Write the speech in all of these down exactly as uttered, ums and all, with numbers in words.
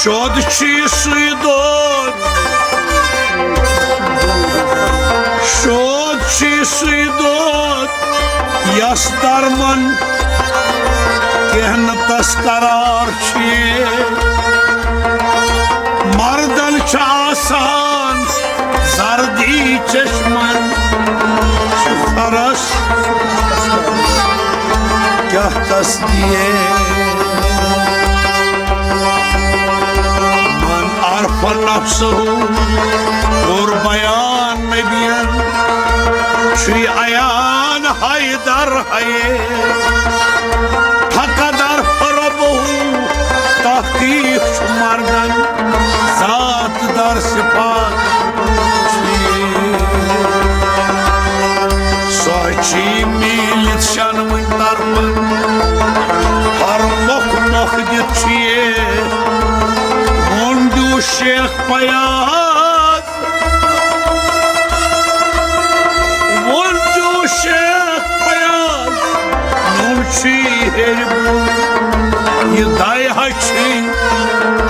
شود چھُ سُے دود، شود چھُ سُے دود، یس درمن کینٛہہ نہٕ تس قرار چھُ۔ مردن چھُ آسان زردی چشمن، چھُ فرس کیٛاہ تس دِیے۔ من عرف نفسه، کوٚر بیان نبین، چھُے عیان حیدر حیے۔ فقد عرف ربه، تحقیق چھُ مردن، ذات در صفات چھُ۔ سۄ چھِ میٖلِتھ شنوٕنۍ طرفن، ہر مۄکھ مۄکھ دِتھ چھُ یہِ۔ ووٚن دیو شیخ فیاض، ووٚن دیو شیخ فیاض، نوٚن چھُ یہِ ہیٚرِ بۄن، یہِ دَے ہا چھِ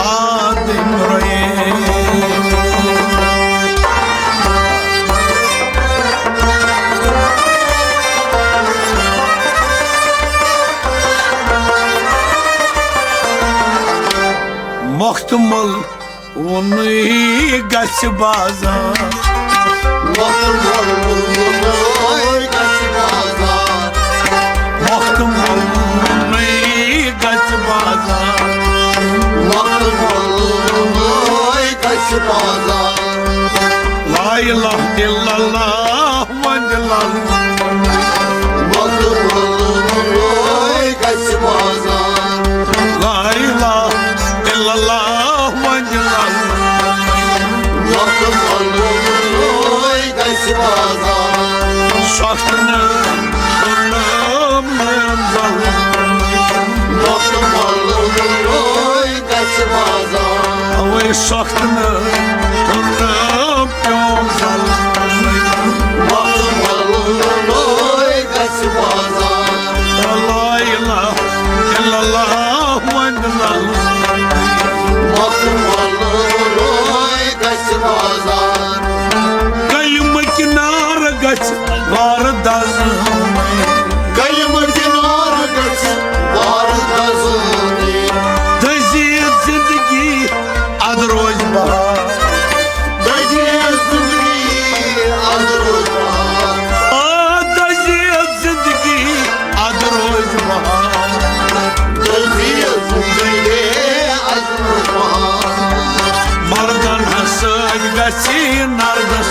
آدم رٲے۔ مۄختہٕ مۄل ووٚنُے گژھِ بازار۔ مۄختہٕ مۄل ووٚنُے گژھِ بازار۔ مۄختہٕ مۄل ووٚنُے گژھِ بازار۔ مۄختہٕ مۄل ووٚنُے گژھِ بازار۔ لا الہ الا اللہ وۄنۍ دِلن۔ مۄختہٕ مۄل ووٚنُے گژھِ بازار۔ لا الہ الا اللہ وۄنۍ دِلن۔ مۄختہٕ مۄل ووٚنُے گژھِ بازار۔ سۄکھنہٕ کوٚرنم نیم زل۔ مۄختہٕ مۄل ووٚنُے گژھِ بازار۔ اوے سۄکھنہٕ کوٚرنم پیوم زل۔ مۄختہٕ مۄل ووٚنُے گژھِ بازار۔ لا الہ الا اللہ وۄنۍ دِلن۔ مۄختہٕ مۄل ووٚنُے گژھِ بازار۔ کلمہٕ کنار گژھِ وارٕ دزٕنٕے۔ کلمہٕ کنار گژھِ وارٕ دزٕنٕے۔ دٔزِتھ زندگی ادٕ روزِ بہار۔ دٔزِتھ زندگی ادٕ روزِ بہار۔ آ، دٔزِتھ زندگی ادٕ روزِ بہار۔ دٔزِتھ زندگی ادٕ روزِ بہار۔ مردن سۭتۍ گژھِ نردس۔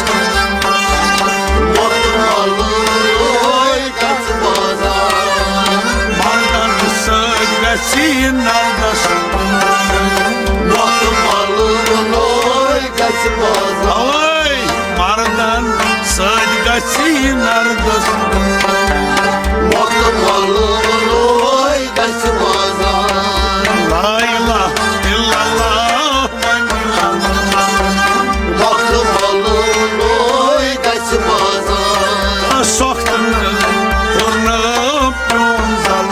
مۄختہٕ مۄل ووٚنُے گژھِ بازار۔ مردن سۭتۍ گژھِ نردس۔ مۄختہٕ مۄل ووٚنُے گژھِ بازار۔ اوے مردن سۭتۍ گژھِ نردس۔ مۄختہٕ مۄل ووٚنُے گژھِ بازار۔ لا الہ الا اللہ وۄنۍ دِلن۔ مۄختہٕ مۄل ووٚنُے گژھِ بازار۔ سۄکھنہٕ کوٚرنم پیوم زل۔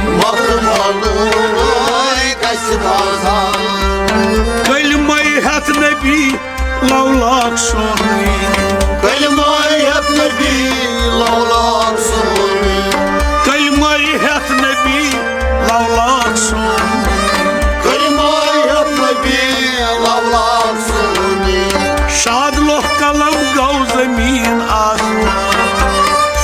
مۄختہٕ مۄل ووٚنُے گژھِ بازار۔ کلمَے ہٮ۪تھ نبی لو لاکھ سونٕے۔ کلمَے ہٮ۪تھ نبی لو لاکھ سونٕے۔ کلمَے ہٮ۪تھ نبی لو لاکھ سونٕے۔ کلمَے ہٮ۪تھ نبی لو لاکھ سونٕے۔ شاد لوٚہ قلم گوٚو زمین آسمان۔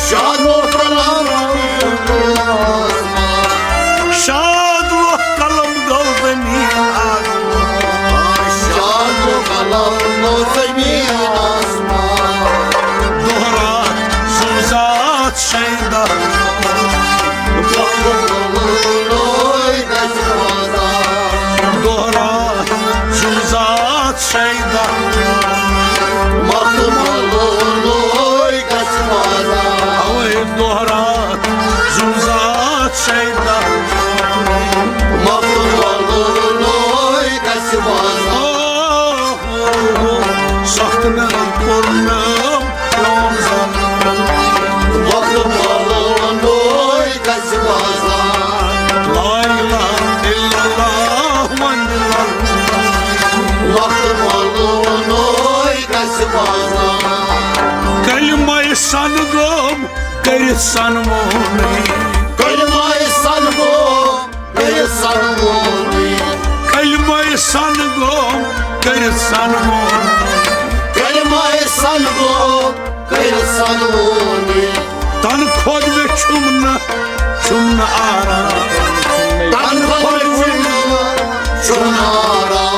شاد لوٚہ قلم گوٚو زمین آسمان۔ شاد لوٚہ قلم گوٚو زمین آسمان۔ شاد لوٚہ قلم گوٚو زمین آسمان۔ دۄہ راتھ سُہ ذات شیدا۔ مۄختہٕ مۄل ووٚنُے گژھِ بازار۔ دۄہ راتھ سُہ ذات شیدا۔ مۄختہٕ مۄل ووٚنُے گژھِ بازار۔ اوے دۄہ راتھ سُہ ذات شیدا۔ مۄختہٕ مۄل ووٚنُے گژھِ بازار۔ او، او، او، سۄکھنہٕ کوٚرنم پیوم زل۔ مۄختہٕ مۄل ووٚنُے گژھِ بازار۔ لا الہ الا اللہ وۄنۍ دِلن۔ کٔرِتھ سنوونٕے۔ کلمَے سنگوم کٔرِتھ سنوونٕے۔ کلمَے سنگوم کٔرِتھ سنوونٕے۔ کلمَے سنگوم کٔرِتھ سنوونٕے۔ تَنہٕ کھوٚت مےٚ چھُم نہٕ، چھُم نہٕ آرام۔ تَنہٕ کھوٚت مےٚ چھُم نہٕ، چھُم نہٕ آرام۔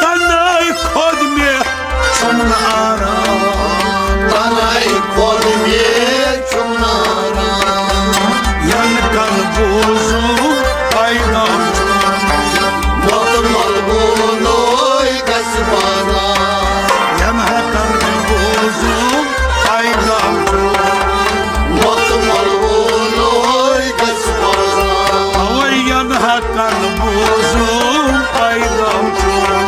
تَنَے کھوٚت مےٚ چھُم نہٕ آرام۔ تَنَے کھوٚت مےٚ چھُم نہٕ آرام۔ یَنہٕ کَنہٕ بوٗزُم پیغام چھُم۔ مۄکھ مۄلوُنُے گژھِ بازار۔ یَنہٕ کَنہٕ بوٗزُم پیغام چھُم۔ مۄکھ مۄلوُنُے گژھِ بازار۔ اَوَے یَنہٕ کَنہٕ بوٗزُم پیغام چھُم۔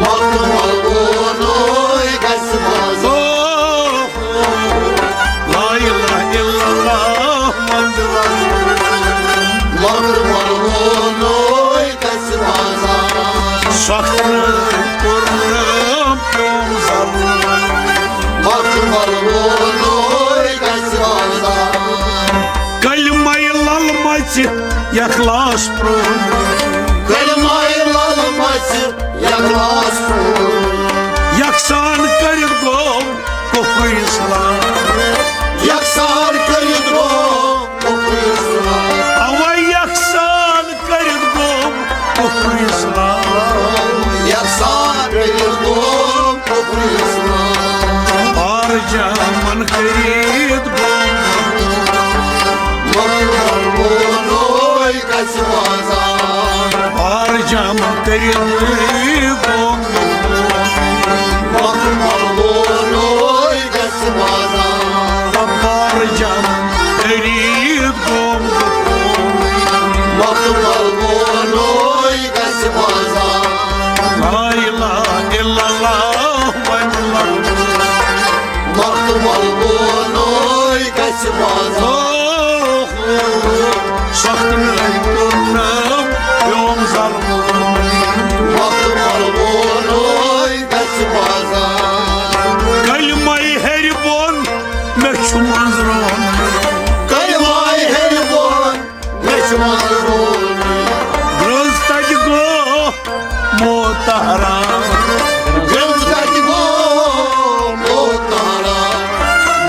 مۄکھ مۄلوُنُے گژھِ بازار۔ او، لا الہ الا اللہ وندلہ۔ مۄکھ مۄلوُنُے گژھِ بازار۔ سخت کوٚرُم پیوم ظلم۔ مۄکھ مۄلوُنُے گژھِ بازار۔ کلمَے لل مژِ اخلاص پرون۔ کلمَے لل مژِ اخلاص پرون۔ یکسان کٔرِتھ گوٚو کفر اسلام۔ یکسان کٔرِتھ گوٚو کفر اسلام۔ اَوَے یکسان کٔرِتھ گوٚو کفر اسلام۔ یکسان کٔرِتھ گوٚو کفر اسلام۔ بار جامن کٔرِتھ گوٚو۔ مۄکھ مۄلوُنُے گژھِ بازار۔ بار جامن کٔرِتھ گوٚو۔ مۄکھ مۄلوُنُے گژھِ بازار۔ بار جامن کٔرِتھ گوٚو۔ مۄکھ مۄلوُنُے گژھِ بازار۔ لا الہ الا اللہ واللہ۔ مۄکھ مۄلوُنُے گژھِ بازار۔ سخت نہٕ کوٚرنم پیوم ظلم۔ مۄکھ مۄلوُنُے گژھِ بازار۔ کلمَے ہیٚرِ بۄن مےٚ چھُ منٛزٕ روٚن۔ کلمَے ہیٚرِ بۄن مےٚ چھُ منٛزٕ روٚن۔ گرٛنٛز تَتہِ گوٚو موتہرا۔ گرٛنٛز تَتہِ گوٚو موتہرا۔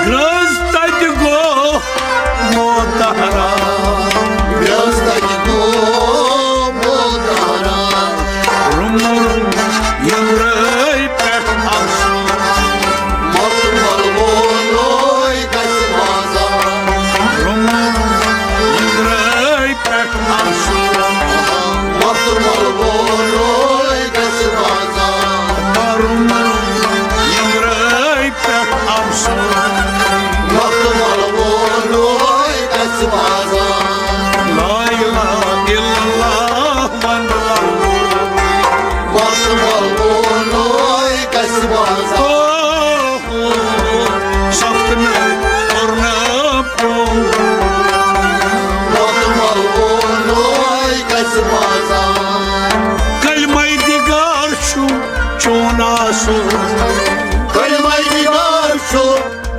گرٛنٛز تَتہِ گوٚو موتہرا۔ گرٛنٛز تَتہِ گوٚو موتہرا۔ روٚم روٚم یٔنٛدرٲے پٮ۪ٹھ افسوٗن۔ مۄکھ مۄلوُنُے گژھِ بازار۔ روٚم روٚم یٔنٛدرٲے پٮ۪ٹھ افسوٗن۔ مۄکھ مۄلوُنُے گژھِ بازار۔ روٚم روٚم یٔنٛدرٲے پٮ۪ٹھ افسوٗن۔ مۄکھ مۄلوُنُے گژھِ بازار۔ لا الہ الا اللہ وندلہ۔ مۄکھ مۄلوُنُے گژھِ بازار۔ سخت نہٕ کوٚرنم پیوم۔ مۄکھ مۄلوُنُے گژھِ بازار۔ کلمَے دِگار چھُ چون آسُن۔ کلمَے دِگار چھُ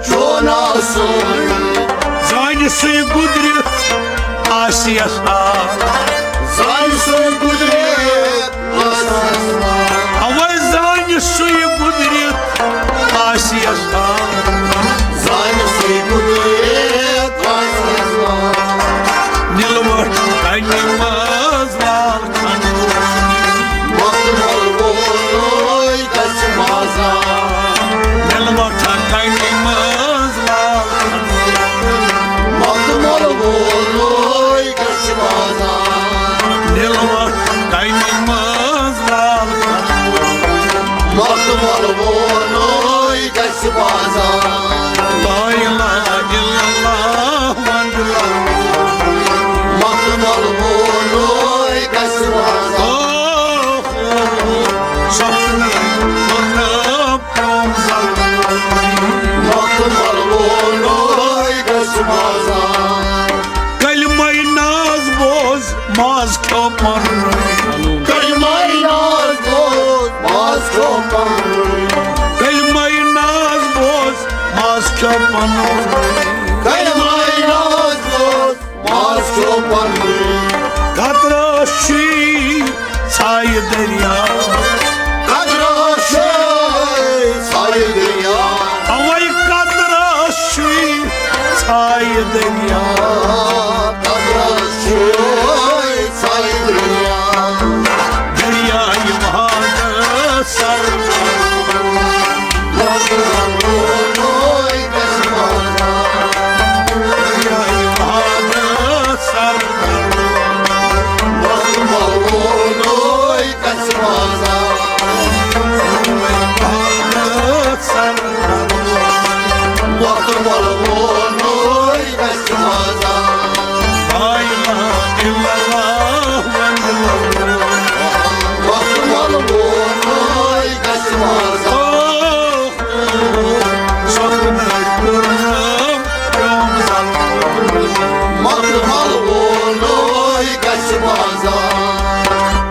چون آسُن۔ زانہِ سُے گُزرِتھ آسہِ یَس آ۔ زانہِ سُے گُزرِتھ آسہِ یَس آ۔ اَوَے زانہِ سُے گُزرِتھ آسہِ یَس آ۔ زانہِ سُے گُزرِتھ آسہِ یَس آ۔ نِلوَٹھ کَنہِ منٛز لال کھنٛڈ۔ مۄکھ مۄلوُنُے گژھِ بازار۔ نِلوَٹھ کَنہِ منٛز لال کھنٛڈ۔ مۄکھ مۄلوُنُے گژھِ بازار۔ نِلوَٹھ کَنہِ منٛز لال کھنٛڈ۔ مۄکھ مۄلوُنُے گژھِ بازار۔ لا الہ الا اللہ وندلہ۔ مۄکھ مۄلوُنُے گژھِ بازار۔ او، او، سخت نہٕ کوٚرنم پیوم ظلم۔ مۄکھ مۄلوُنُے گژھِ بازار۔ کلمَے ناز بوز ماز کھیوٚو پنُن۔ کلمَے ناز بوز ماز کھیوٚو پنُن۔ کلمَے ناز بوز ماز کھیوٚو پنُن۔ چوپن۔ قطرس چھُے ژھایہِ دریا۔ قطرس چھُے ژھایہِ دریا۔ اوے قطرس چھُے ژھایہِ دریا۔ قطرس چھُے ژھایہِ دریا۔ دریایہِ وہاگس سر۔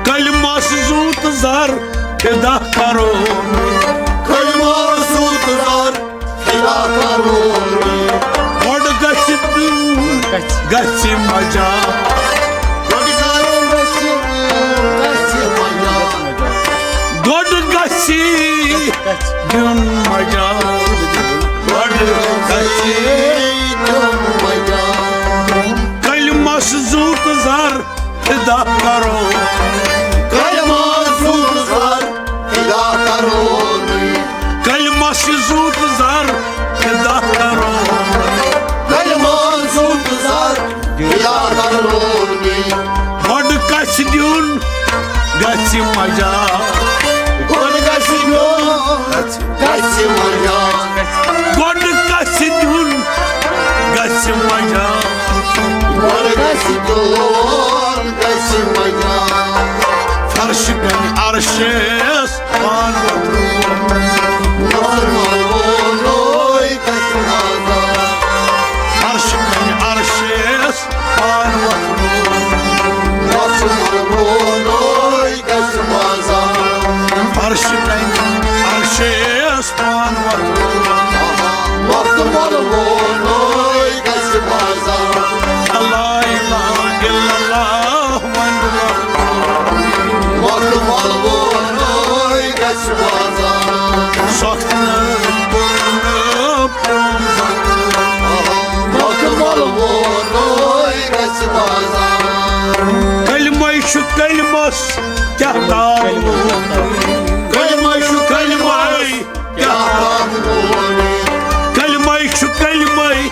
کلمس زوٗ تہٕ زر فدا کرو۔ کلمس زوٗ تہٕ زر فدا کرو۔ گۄڈٕ گژھِ، گژھِ مجا۔ گۄڈٕ گژھِ، گژھِ مجا۔ گۄڈٕ گژھِ دیُن مجا۔ گۄڈٕ گژھِ دیُن مجا۔ کلمس زوٗ تہٕ زر فدا کرو۔ کلمس زوٗ تہٕ زر فدا کرو۔ کلمس زوٗ تہٕ زر فدا کرو۔ کلمس زوٗ تہٕ زر فدا کرو۔ گۄڈٕ کَسہِ دیُن گژھِ مجا۔ گۄڈٕ گژھِ دیُن گژھِ مجا۔ گۄڈٕ گژھِ دیُن گژھِ مجا۔ گۄڈٕ گژھِ دیُن گژھِ مجا۔ فرشہِ کنہِ عرشس پان وۄتھروو۔ نظر ملوونُے گژھِ مجا۔ فرشہِ کنہِ عرشس پان وۄتھروو۔ نظر ملوونُے گژھِ مجا۔ فرشہِ کنہِ عرشس پان وۄتھروو۔ وقت ملوونُے گژھِ مجا۔ لا الہ الا اللہ ونُن۔ وقت ملوونُے گژھِ مجا۔ سۄکھنہٕ کوٚرنہٕ پیوم زنان۔ وقت ملوونُے گژھِ مجا۔ کلمے چھُ کلمس کیٛاہ تام ووٚن۔ کلمے چھُ کلمے کیٛاہ تام ووٚن۔ کلمے چھُ کلمے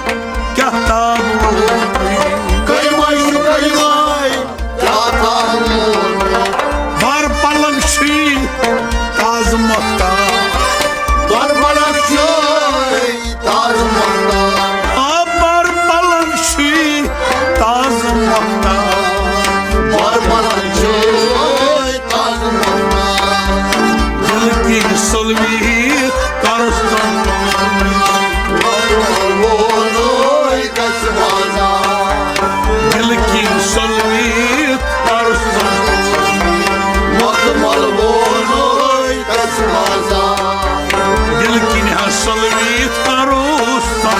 کیٛاہ تام ووٚن۔ کلمے چھُ کلمے کیٛاہ تام ووٚن۔ بر پلنگ چھُے تازٕ مۄختار۔ بر پلنگ چھُے تازٕ مۄختار۔ آ، بر پلنگ چھُے تازٕ مۄختار۔ بر پلنگ چھُے تازٕ مۄختار۔ دِلہٕ کِنۍ سۄلوِتھ کرُس ژٕ۔ ووٚنُے گژھِ مجا۔ دِلہٕ کِنۍ سۄلوِتھ کرُس ژٕ۔ وقت ملوونُے گژھِ مجا۔ دِلہٕ کِنۍ ہا سۄلوِتھ کرُس ژٕ۔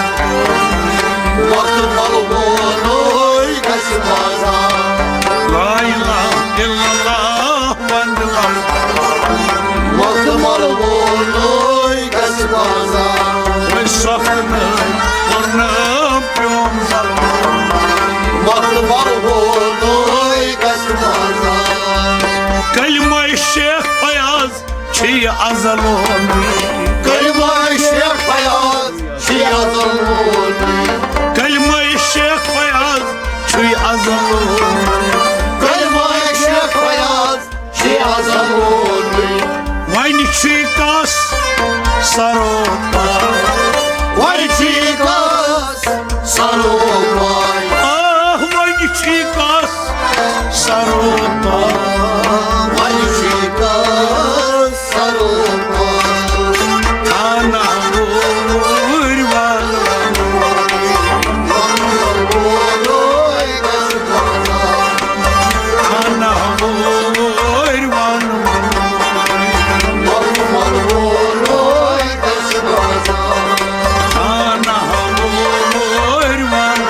وقت ملوونُے گژھِ مجا۔ لا الہ الا اللہ ونُن۔ وقت ملوونُے گژھِ مجا۔ وۄنۍ سۄکھنہٕ کوٚرنہٕ پیوم زنان۔ وقت ملوونُے گژھِ مجا۔ کلمہ شیخ فیاض چھُ یہِ ازل ووٚنمُت۔ کلمہ شیخ فیاض چھُ یہِ ازل ووٚنمُت۔ کلمہ شیخ فیاض چھُ یہِ ازل ووٚنمُت۔ کلمہ شیخ فیاض چھُ یہِ ازل ووٚنمُت۔ وۄنۍ چھُے کس سروپار۔ وۄنۍ چھُے کس سروپار۔ آہ، وۄنۍ چھُے کس سروپار۔ وۄنۍ چھُے کس سروپار۔ خانہ وٲرۍ وَن۔ خانہ وٲرۍ وَن۔ خانہ وٲرۍ وَن۔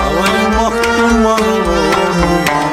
اَوَے مۄختہٕ مۄہلوٗن۔